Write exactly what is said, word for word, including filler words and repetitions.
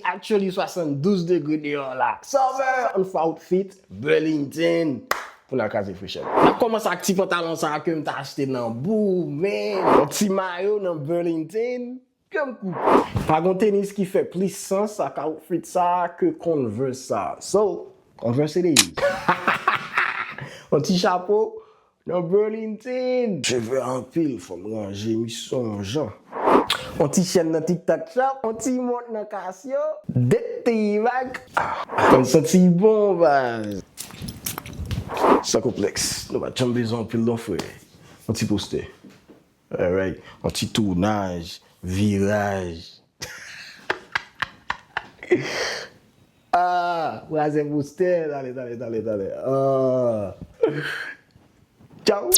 Actually, swasanndouz degre deyò la. Summer, on fè outfit Burlington. Pou n al kraze frechè. N ap kòmanse ak ti pantalon sa a ke m ta achte nan Boo, man. Yon ti mayo nan Burlington. Ke m koupe. Pa gon tenis ki fè plis sans ak outfit sa a ke Converse sa a. So, Converse it is. Yon ti chapo nan Burlington. Cheve anpil, fò m ranje misye yon jan. Yon ti chèn nan TikTok Shop, yon ti mont nan Casio, de ti bag. Ah, konn santi bon, baz. San konplèks, nou pa t janm bezwen anpil non, frè. Yon ti postè. Alright. Yon ti tounaj, viraj. Ah, brazè postè, tale, tale, tale, tale. Ah. Tchao.